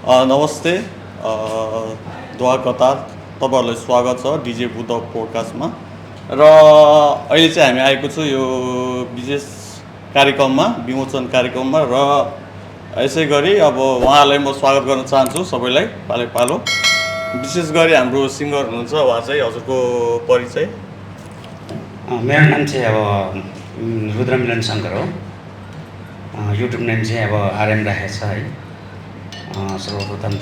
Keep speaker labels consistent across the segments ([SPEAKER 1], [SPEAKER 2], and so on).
[SPEAKER 1] नमस्ते दुआ कतार तपाईँहरूलाई स्वागत छ डिजे बुद्ध पोडकास्टमा र अहिले चाहिँ हामी आएको छु यो विशेष कार्यक्रममा विमोचन कार्यक्रममा र यसै गरी अब उहाँलाई म स्वागत गर्न चाहन्छु सबैलाई पालो पालो। विशेष गरी हाम्रो सिङ्गर हुनुहुन्छ उहाँ चाहिँ हजुरको परिचय।
[SPEAKER 2] मेरो नाम चाहिँ अब रुद्रमिलन शङ्कर हो। युट्युब नेम चाहिँ अब आरएम राखेको छ है। सर्वप्रथम त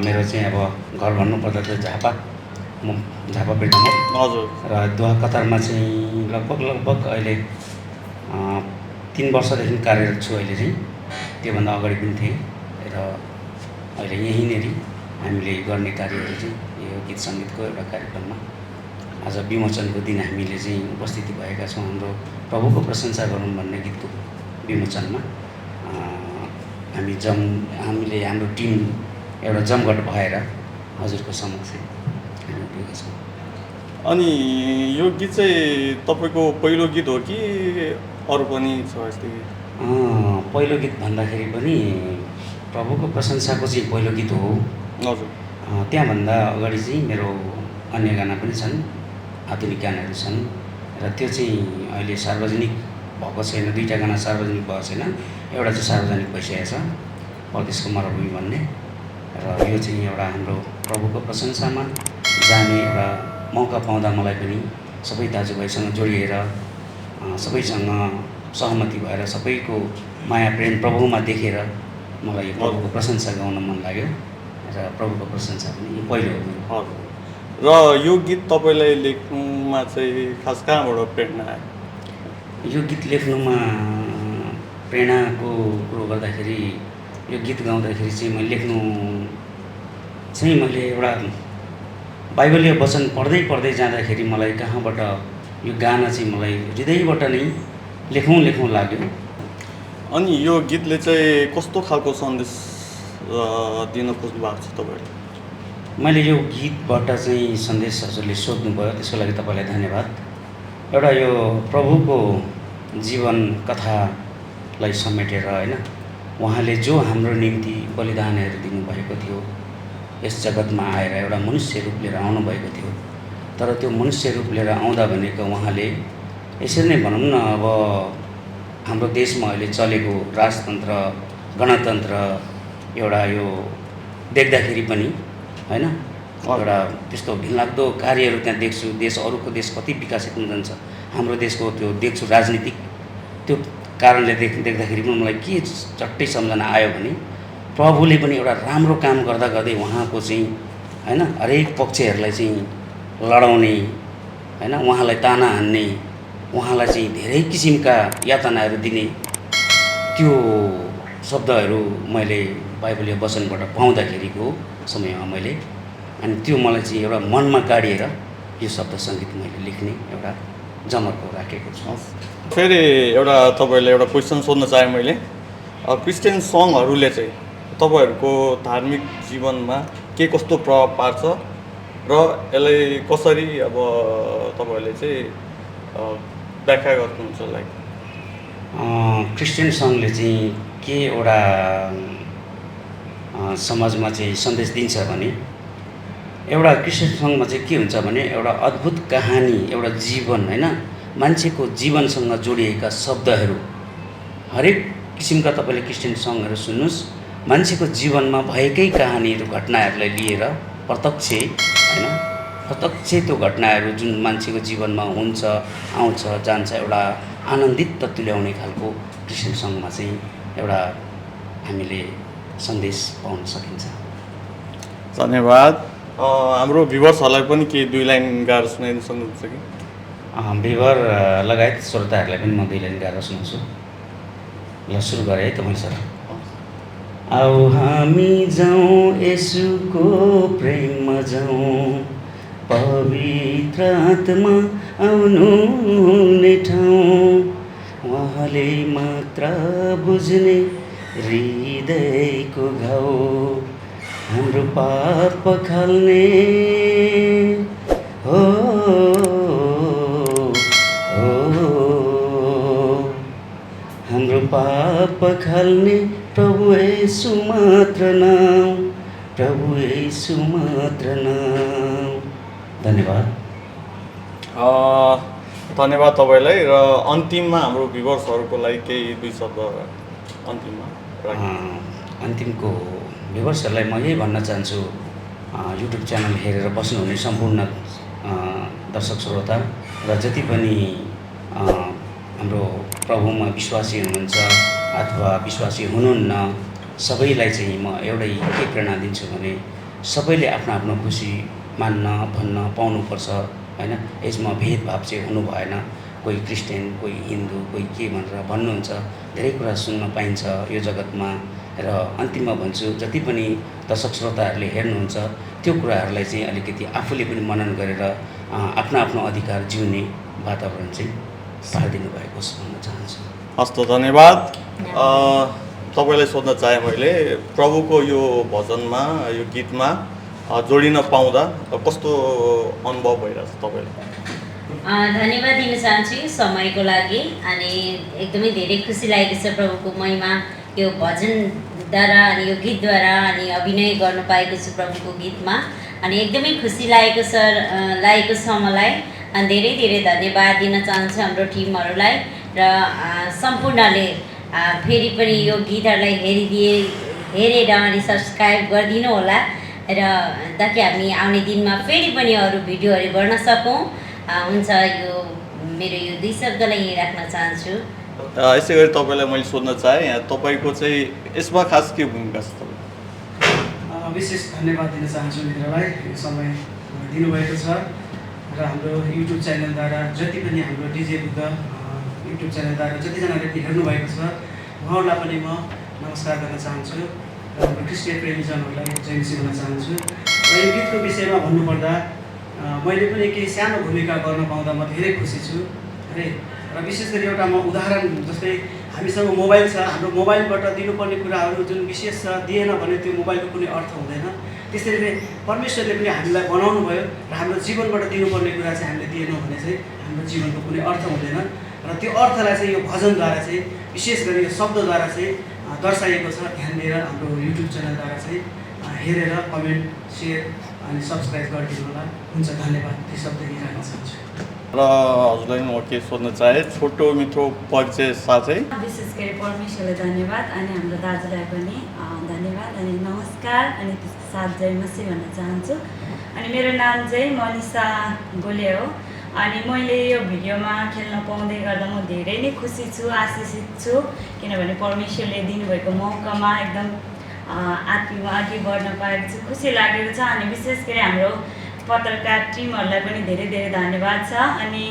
[SPEAKER 2] मेरो चाहिँ अब घर भन्नुपर्दा चाहिँ झापा, म झापा बिर्तामा
[SPEAKER 1] हजुर
[SPEAKER 2] र दुआ कतारमा चाहिँ लगभग अहिले 3 वर्षदेखि कार्यरत छु। अहिले चाहिँ त्योभन्दा अगाडि पनि थिएँ र अहिले यहीँनेरि हामीले गर्ने कार्यहरू चाहिँ यो गीत सङ्गीतको एउटा कार्यक्रममा आज विमोचनको दिन हामीले चाहिँ उपस्थिति भएका छौँ। हाम्रो प्रभुको प्रशंसा गरौँ भन्ने गीतको विमोचनमा हामीले हाम्रो टिम एउटा जमघट भएर हजुरको समक्ष पुगेका छौँ।
[SPEAKER 1] अनि यो गीत चाहिँ तपाईँको पहिलो गीत हो कि अरू पनि छ यस्तै गीत?
[SPEAKER 2] पहिलो गीत भन्दाखेरि पनि प्रभुको प्रशंसाको चाहिँ पहिलो गीत हो।
[SPEAKER 1] हजुर।
[SPEAKER 2] त्यहाँभन्दा अगाडि चाहिँ मेरो अन्य गाना पनि छन्, आधुनिक गानाहरू छन् र त्यो चाहिँ अहिले सार्वजनिक भएको छैन। 2टा गाना सार्वजनिक भएको छैन, एउटा चाहिँ सार्वजनिक भइसकेको छ, परदेशको मरुभूमि भन्ने। र यो चाहिँ एउटा हाम्रो प्रभुको प्रशंसामा जाने एउटा मौका पाउँदा मलाई पनि सबै दाजुभाइसँग जोडिएर सबैसँग सहमति भएर सबैको माया प्रेम प्रभुमा देखेर मलाई यो प्रभुको प्रशंसा गाउन मन लाग्यो र प्रभुको प्रशंसा पनि यो पहिलो हो।
[SPEAKER 1] र यो गीत तपाईँलाई लेख्नुमा चाहिँ खास कहाँबाट प्रेरणा आयो?
[SPEAKER 2] यो गीत लेख्नुमा प्रेरणाको कुरो गर्दाखेरि यो गीत गाउँदाखेरि चाहिँ मैले एउटा बाइबलीय वचन पढ्दै जाँदाखेरि मलाई कहाँबाट यो गाना चाहिँ मलाई हृदयबाट नै लेखौँ लाग्यो।
[SPEAKER 1] अनि यो गीतले चाहिँ कस्तो खालको सन्देश दिन खोज्नु भएको छ तपाईँले?
[SPEAKER 2] मैले यो गीतबाट चाहिँ सन्देश हजुरले सोध्नुभयो, त्यसको लागि तपाईँलाई धन्यवाद। एउटा यो प्रभुको जीवन कथालाई समेटेर होइन, उहाँले जो हाम्रो निम्ति बलिदानहरू दिनुभएको थियो, यस जगतमा आएर एउटा मनुष्य रूप लिएर आउनुभएको थियो। तर त्यो मनुष्य रूप लिएर आउँदा भनेको उहाँले यसरी नै भनौँ न, अब हाम्रो देशमा अहिले चलेको राजतन्त्र गणतन्त्र एउटा यो देख्दाखेरि पनि होइन एउटा त्यस्तो घिनलाग्दो कार्यहरू त्यहाँ देख्छु। अरूको देश कति विकसित हुन जान्छ, हाम्रो देशको त्यो देख्छु राजनीतिक। त्यो कारणले देख्दाखेरि पनि मलाई के चट्टै सम्झना आयो भने प्रभुले पनि एउटा राम्रो काम गर्दै उहाँको चाहिँ होइन हरेक पक्षहरूलाई चाहिँ लडाउने होइन, उहाँलाई ताना हान्ने, उहाँलाई चाहिँ धेरै किसिमका यातनाहरू दिने त्यो शब्दहरू मैले बाइबलीय वचनबाट पाउँदाखेरिको समयमा मैले अनि त्यो मलाई चाहिँ एउटा मनमा गाडिएर यो शब्द सङ्गीत मैले लेख्ने एउटा जमर्को राखेको छु।
[SPEAKER 1] फेरि एउटा तपाईँलाई एउटा क्वेसन सोध्न चाहेँ मैले। क्रिस्चियन सङ्गहरूले चाहिँ तपाईँहरूको धार्मिक जीवनमा के कस्तो प्रभाव पार्छ र यसलाई कसरी अब तपाईँहरूले चाहिँ व्याख्या गर्नुहुन्छ? लाइक
[SPEAKER 2] क्रिस्चियन सङ्घले चाहिँ के एउटा समाजमा चाहिँ सन्देश दिन्छ भने, एउटा क्रिस्चियन सङ्घमा चाहिँ के हुन्छ भने एउटा अद्भुत कहानी, एउटा जीवन होइन, मान्छेको जीवनसँग जोडिएका शब्दहरू, हरेक किसिमका तपाईँले क्रिस्चियन सङ्घहरू सुन्नुहोस्, मान्छेको जीवनमा भएकै कहानीहरू घटनाहरूलाई लिएर प्रत्यक्ष त्यो घटनाहरू जुन मान्छेको जीवनमा हुन्छ, आउँछ, जान्छ, एउटा आनन्दित तुल्याउने खालको क्रिस्चियन सङ्घमा चाहिँ एउटा हामीले सन्देश पाउन सकिन्छ।
[SPEAKER 1] धन्यवाद। हाम्रो भ्युवर्सहरूलाई पनि केही 2 लाइन गाएर सुनाइदिनु सक्नुहुन्छ कि?
[SPEAKER 2] भ्युवर लगायत श्रोताहरूलाई पनि म 2 लाइन गाएर सुनाउँछु। ल सुरु गरेँ है त मैले सर। आऊ हामी जाउँ येशूको प्रेममा जाउँ, पवित्र आत्मा आउनु हुने ठाउँ, उहाँले मात्र बुझ्ने हृदयको घाउ, हाम्रो पाप पखाल्ने हो हाम्रो पाप खाल्ने प्रभु येशू मात्र नाउँ, प्रभु येशू मात्र नाउँ। धन्यवाद।
[SPEAKER 1] धन्यवाद तपाईँलाई। र अन्तिममा हाम्रो भ्युवर्सहरूको लागि केही 2 शब्द अन्तिममा
[SPEAKER 2] अन्तिमको भ्युवर्सहरूलाई म यही भन्न चाहन्छु, युट्युब च्यानल हेरेर बस्नुहुने सम्पूर्ण दर्शक श्रोता र जति पनि हाम्रो प्रभुमा विश्वासी हुनुहुन्छ अथवा विश्वासी हुनुहुन्न सबैलाई चाहिँ म एउटै के प्रेरणा दिन्छु भने सबैले आफ्नो आफ्नो खुसी मान्न भन्न पाउनुपर्छ हैन। यसमा भेदभाव चाहिँ हुनु भएन। कोही क्रिस्चियन, कोही हिन्दू, कोही के भनेर भन्नुहुन्छ। धेरै कुरा सुन्न पाइन्छ यो जगतमा। र अन्तिममा भन्छु, जति पनि दर्शक श्रोताहरूले हेर्नुहुन्छ त्यो कुराहरूलाई चाहिँ अलिकति आफूले पनि मनन गरेर आफ्नो आफ्नो अधिकार जिउने वातावरण चाहिँ पारिदिनु भएको भन्न चाहन्छु।
[SPEAKER 1] हस् त, धन्यवाद। तपाईँलाई सोध्न चाहे मैले, प्रभुको यो भजनमा, यो गीतमा जोडिन पाउँदा कस्तो अनुभव भइरहेछ तपाईँलाई?
[SPEAKER 3] धन्यवाद दिन चाहन्छु समयको लागि। अनि एकदमै धेरै खुसी लागेको छ प्रभुको महिमा यो भजनद्वारा अनि यो गीतद्वारा अनि अभिनय गर्न पाएको छु प्रभुको गीतमा। अनि एकदमै खुसी लागेको छ मलाई। अनि धेरै धेरै धन्यवाद दिन चाहन्छु हाम्रो टिमहरूलाई र सम्पूर्णले फेरि पनि यो गीतहरूलाई हेरेर अनि सब्सक्राइब गरिदिनु होला र ताकि हामी आउने दिनमा फेरि पनि अरू भिडियोहरू गर्न सकौँ। हुन्छ, यो मेरो यो 2 शब्दलाई यहीँ राख्न चाहन्छु।
[SPEAKER 1] यसै गरी तपाईँलाई मैले सोध्न चाहेँ, यहाँ तपाईँको चाहिँ यसमा खास के भूमिका छ? तपाईँ
[SPEAKER 4] विशेष धन्यवाद दिन चाहन्छु मित्रलाई, यो समय दिनुभएको छ र हाम्रो युट्युब च्यानलद्वारा जति पनि हाम्रो डिजे बुद्ध युट्युब च्यानलद्वारा जतिजनाले हेर्नुभएको छ उहाँहरूलाई पनि म नमस्कार गर्न चाहन्छु र हाम्रो क्रिस्चियन प्रेमीजनहरूलाई जय मसीह भन्न चाहन्छु। र यो गीतको विषयमा भन्नुपर्दा मैले पनि केही सानो भूमिका गर्न पाउँदा म धेरै खुसी छु है। र विशेष गरी एउटा म उदाहरण, जस्तै हामीसँग मोबाइल छ, हाम्रो मोबाइलबाट दिनुपर्ने कुराहरू जुन विशेष छ दिएन भने त्यो मोबाइलको कुनै अर्थ हुँदैन। त्यसरी नै परमेश्वरले पनि हामीलाई बनाउनु भयो र हाम्रो जीवनबाट दिनुपर्ने कुरा चाहिँ हामीले दिएनौँ भने चाहिँ हाम्रो जीवनको कुनै अर्थ हुँदैन। र त्यो अर्थलाई चाहिँ यो भजनद्वारा चाहिँ विशेष गरी यो शब्दद्वारा चाहिँ दर्शाइएको छ। ध्यान दिएर हाम्रो युट्युब च्यानलद्वारा चाहिँ हेरेर कमेन्ट, सेयर अनि सब्सक्राइब गरिदिनु होला। हुन्छ, धन्यवाद। ती शब्द यही राख्न चाहन्छु।
[SPEAKER 1] र हजुरलाई म के सोध्न चाहे, छोटो मिठो परिचय साथै
[SPEAKER 5] विशेष गरी परमेश्वरलाई धन्यवाद अनि हाम्रो दाजुलाई पनि धन्यवाद अनि नमस्कार अनि त्यसको साथ जय मसीह भन्न चाहन्छु। अनि मेरो नाम चाहिँ मनिषा गोले हो। अनि मैले यो भिडियोमा खेल्न पाउँदै गर्दा म धेरै नै खुसी छु, आशिषित छु, किनभने परमेश्वरले दिनुभएको मौकामा एकदम आत्मीमा अघि बढ्न पाएको छु, खुसी लागेको छ। अनि विशेष गरी हाम्रो पत्रकार टिमहरूलाई पनि धेरै धेरै धन्यवाद छ। अनि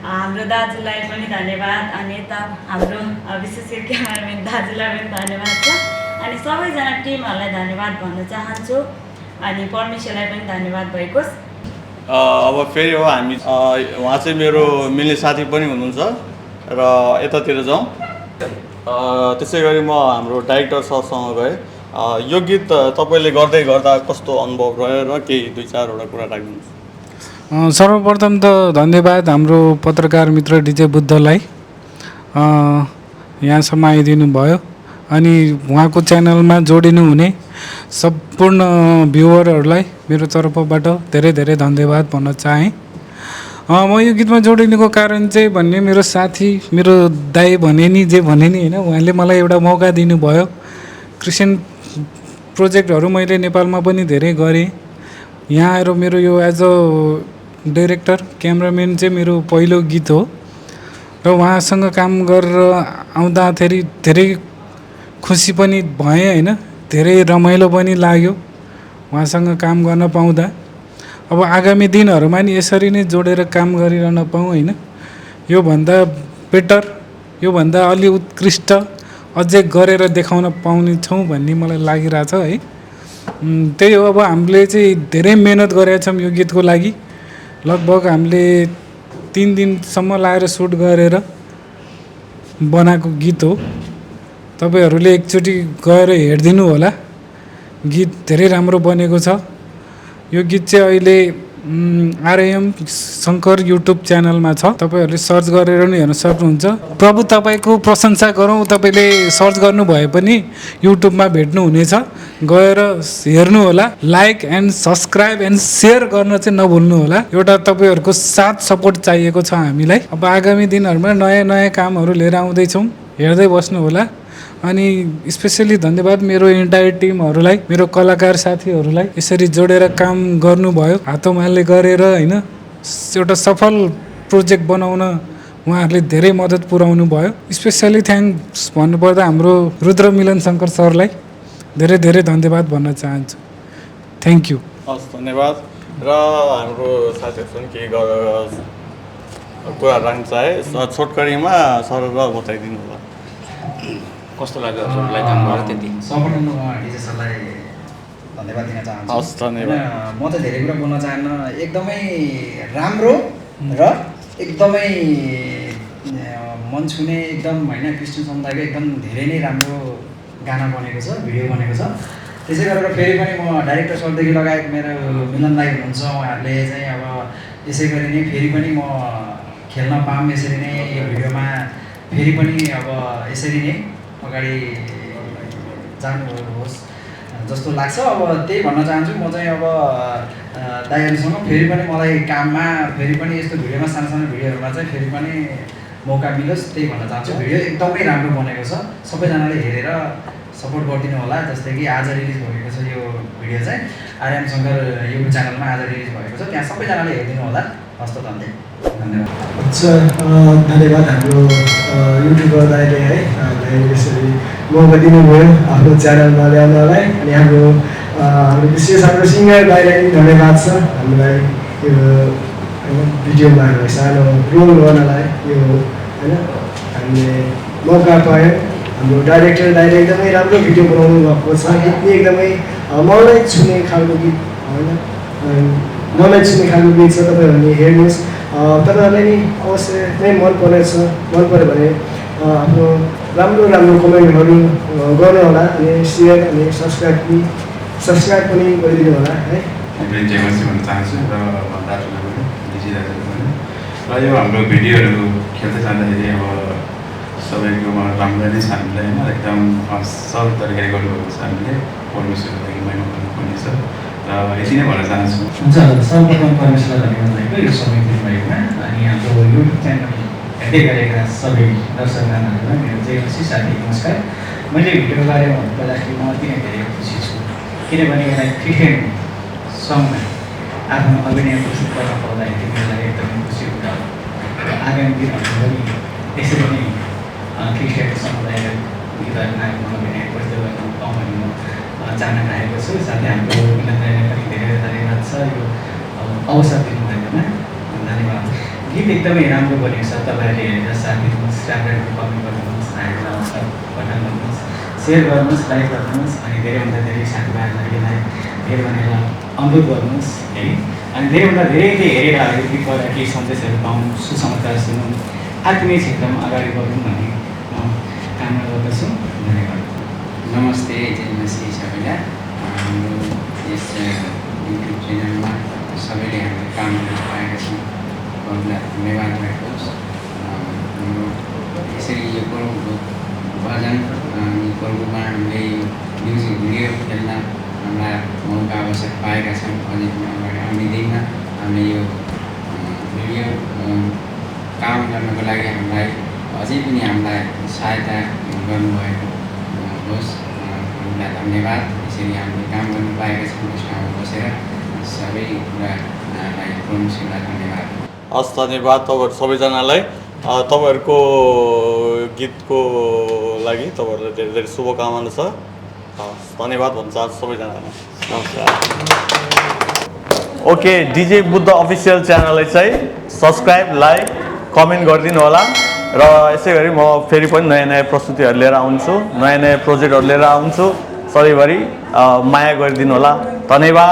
[SPEAKER 5] हाम्रो दाजुलाई पनि धन्यवाद अनि यता हाम्रो विशेष गरी क्यामेराम्यान दाजुलाई पनि धन्यवाद छ। अनि सबैजना टिमहरूलाई धन्यवाद भन्न चाहन्छु अनि परमेश्वरलाई पनि धन्यवाद भएकोस्।
[SPEAKER 1] अब फेरि हो हामी उहाँ चाहिँ मेरो मिल्ने साथी पनि हुनुहुन्छ र यतातिर जाउँ। त्यसै गरी म हाम्रो डाइरेक्टर सरसँग गएँ। यो गीत तपाईँले गर्दै गर्दा कस्तो अनुभव रह्यो र केही 2-4वटा कुरा राख्नुहोस्।
[SPEAKER 4] सर्वप्रथम त धन्यवाद हाम्रो पत्रकार मित्र डिजे बुद्धलाई यहाँसम्म आइदिनु भयो अनि उहाँको च्यानलमा जोडिनु हुने सम्पूर्ण भ्युवरहरूलाई मेरो तर्फबाट धेरै धेरै धन्यवाद भन्न चाहेँ। म यो गीतमा जोडिनुको कारण चाहिँ भन्ने मेरो साथी, मेरो दाइ भने नि जे भने नि होइन, उहाँले मलाई एउटा मौका दिनुभयो। क्रिस्चियन प्रोजेक्टहरू मैले नेपालमा पनि धेरै गरेँ। यहाँ आएर मेरो यो एज अ डाइरेक्टर क्यामेराम्यान चाहिँ मेरो पहिलो गीत हो र उहाँसँग काम गरेर आउँदाखेरि धेरै खुसी पनि भएँ होइन, धेरै रमाइलो पनि लाग्यो उहाँसँग काम गर्न पाउँदा। अब आगामी दिनहरूमा नि यसरी नै जोडेर काम गरिरहन पाऊँ होइन, योभन्दा बेटर, योभन्दा अलि उत्कृष्ट अझै गरेर देखाउन पाउने छौँ भन्ने मलाई लागिरहेछ है। त्यही हो, अब हामीले चाहिँ धेरै मेहनत गरेका छौँ यो गीतको लागि। लगभग हामीले 3 दिनसम्म लाएर सुट गरेर बनाएको गीत हो। तपाईँहरूले एकचोटि गएर हेरिदिनु होला, गीत धेरै राम्रो बनेको छ। यो गीत चाहिँ अहिले आरएम शङ्कर युट्युब च्यानलमा छ, तपाईँहरूले सर्च गरेर नि हेर्न सक्नुहुन्छ। प्रभु तपाईँको प्रशंसा गरौँ, तपाईँले सर्च गर्नुभए पनि युट्युबमा भेट्नुहुनेछ, गएर हेर्नुहोला। Like and subscribe and share गर्न चाहिँ नभुल्नुहोला। एउटा तपाईँहरूको साथ सपोर्ट चाहिएको छ हामीलाई। अब आगामी दिनहरूमा नयाँ नयाँ कामहरू लिएर आउँदैछौँ, हेर्दै बस्नुहोला। अनि स्पेसली धन्यवाद मेरो इन्टायर टिमहरूलाई, मेरो कलाकार साथीहरूलाई, यसरी जोडेर काम गर्नुभयो, हातोमाले गरेर होइन एउटा सफल प्रोजेक्ट बनाउन उहाँहरूले धेरै मद्दत पुर्याउनु भयो। स्पेसली थ्याङ्क्स भन्नुपर्दा हाम्रो रुद्र मिलन शङ्कर सरलाई धेरै धेरै धन्यवाद भन्न चाहन्छु। Thank you.
[SPEAKER 1] हस्, धन्यवाद। र हाम्रो साथीहरूसँग केही कुरा राख्न चाहे छोटकरीमा सरल बताइदिनु होला।
[SPEAKER 2] कस्तो लाग्यो हजुरलाई काम गरेर? त्यति
[SPEAKER 6] सर्वप्रथम डिजे सरलाई धन्यवाद दिन चाहन्छु।
[SPEAKER 1] हस्, धन्यवाद।
[SPEAKER 6] म त धेरै कुरा बोल्न चाहन्न, एकदमै राम्रो र एकदमै मन छुने एकदम होइन क्रिस्चियन समुदायको एकदम धेरै नै राम्रो गाना बनेको छ, भिडियो बनेको छ। त्यसै गरेर फेरि पनि म डाइरेक्टर सरदेखि लगायत मेरो मिलन दाइ हुनुहुन्छ, उहाँहरूले चाहिँ अब यसै गरी नै फेरि पनि म खेल्न पाऊँ, यसरी नै यो भिडियोमा फेरि पनि अब यसरी नै अगाडि जानुहोस् जस्तो लाग्छ। अब त्यही भन्न चाहन्छु, म चाहिँ अब दाइहरूसँग फेरि पनि मलाई काममा फेरि पनि यस्तो भिडियोमा सानो सानो भिडियोहरूमा चाहिँ फेरि पनि मौका मिलोस्, त्यही भन्न चाहन्छु। भिडियो एकदमै राम्रो बनेको छ, सबैजनाले हेरेर सपोर्ट गरिदिनु होला। जस्तै कि आज रिलिज भएको छ यो भिडियो चाहिँ आरएम शङ्कर युट्युब च्यानलमा आज रिलिज भएको छ, त्यहाँ सबैजनाले हेरिदिनु होला। हस्त धन्यवाद।
[SPEAKER 7] अच्छा, धन्यवाद हाम्रो युट्युबर दाइले है हामीलाई यसरी मौका दिनुभयो आफ्नो च्यानलमा ल्याउनलाई। अनि हाम्रो विशेष हाम्रो सिङ्गर दाइलाई पनि धन्यवाद छ हामीलाई यो भिडियोमा हामीलाई सानो रोल गर्नलाई यो होइन हामीले मौका पायौँ। हाम्रो डाइरेक्टर दाइले एकदमै राम्रो भिडियो बनाउनु भएको छ, गीत पनि एकदमै मलाई छुने खालको गीत होइन, मलाई छुने खालको गीत छ। तपाईँहरूले हेर्नुहोस्, तपाईँहरूलाई नि अवश्य नै मन परेछ। मन पऱ्यो भने आफ्नो राम्रो राम्रो कमेन्टहरू गर्नुहोला अनि सेयर अनि सब्सक्राइब पनि गरिदिनु होला है।
[SPEAKER 8] म जयमसी भन्न चाहन्छु र दाजुलाई पनि डिजी दाजुलाई पनि। र यो हाम्रो भिडियोहरू खेल्दै जाँदाखेरि अब सबैकोमा राम्रो नै छ, हामीलाई होइन एकदम सरल तरिकाले गर्नुभएको छ। हामीले परमेश्वरको लागि महिमा गर्नुपर्ने छ र यति नै भन्न चाहन्छु।
[SPEAKER 6] हुन्छ, सर्वप्रथम परमेश्वरलाई धन्यवाद दिएको यो समय दिनुभएकोमा। अनि हाम्रो युट्युब च्यानल हेर्दै गरेका सबै दर्शकजनाहरूलाई मेरो जयमसी साथी नमस्कार। मैले भिडियो बारेमा भन्नुपर्दाखेरि म अति नै धेरै खुसी छु, किनभने एउटा क्रिस्चियन सङ्गमा आफ्नो अभिनय प्रस्तुत गर्न पाउँदाखेरि मलाई एकदमै खुसी हुन्छ। र आगामी दिनहरू पनि यसरी नै क्रिस्चियन समुदायलाई गीतहरूमा अभिनय प्रस्तुत गर्न पाऊँ भन्ने म चाहना राखेको छु। साथै हाम्रो मिलनदायलाई पनि धेरै धन्यवाद छ यो अवसर दिनुभएकोमा, धन्यवाद। गीत एकदमै राम्रो बनेको छ, तपाईँहरूले हेरेर साथ दिनुहोस्, राम्रो कमेन्ट गर्नुहोस्, हामीलाई पठाउनुहोस्, सेयर गर्नुहोस्, लाइक गर्नुहोस्। अनि धेरैभन्दा धेरै साथीभाइहरूलाई धेरै भनेर अनुरोध गर्नुहोस् है। अनि धेरैभन्दा धेरैले हेरेर यो गीतबाट केही सन्देशहरू पाउँ, सुसमाचार सुनौँ, आत्मीय क्षेत्रमा अगाडि बढौँ भन्ने म कामना गर्दछु। धन्यवाद।
[SPEAKER 9] नमस्ते, जयमसी सबैलाई। हाम्रो यस युट्युब च्यानलमा सबैले हाम्रो कामहरू पाएका छौँ, प्रभुलाई धन्यवाद भएको होस्। हाम्रो यसरी यो प्रभुको भजन अनि प्रभुमा हामीले यो म्युजिक भिडियो खेल्न हामीलाई मौका अवसर पाएका छौँ। अझै पनि अगाडि आउने दिनमा हामीले यो भिडियो काम गर्नको लागि हामीलाई अझै पनि हामीलाई सहायता गर्नुभएको होस्, हामीलाई धन्यवाद। यसरी हामीले काम गर्नु पाएका छौँ, यस ठाउँमा बसेर सबै कुरालाई परमेश्वरलाई धन्यवाद।
[SPEAKER 1] हस्, धन्यवाद तपाईँहरू सबैजनालाई। तपाईँहरूको गीतको लागि तपाईँहरूलाई धेरै धेरै शुभकामना छ। हस्, धन्यवाद भन्न चाहन्छु सबैजनालाई। नमस्कार। ओके, डिजे बुद्ध अफिसियल च्यानललाई चाहिँ सब्सक्राइब, लाइक, कमेन्ट गरिदिनु होला। र यसै गरी म फेरि पनि नयाँ नयाँ प्रस्तुतिहरू लिएर आउँछु, नयाँ नयाँ प्रोजेक्टहरू लिएर आउँछु। सधैँभरि माया गरिदिनु होला। धन्यवाद।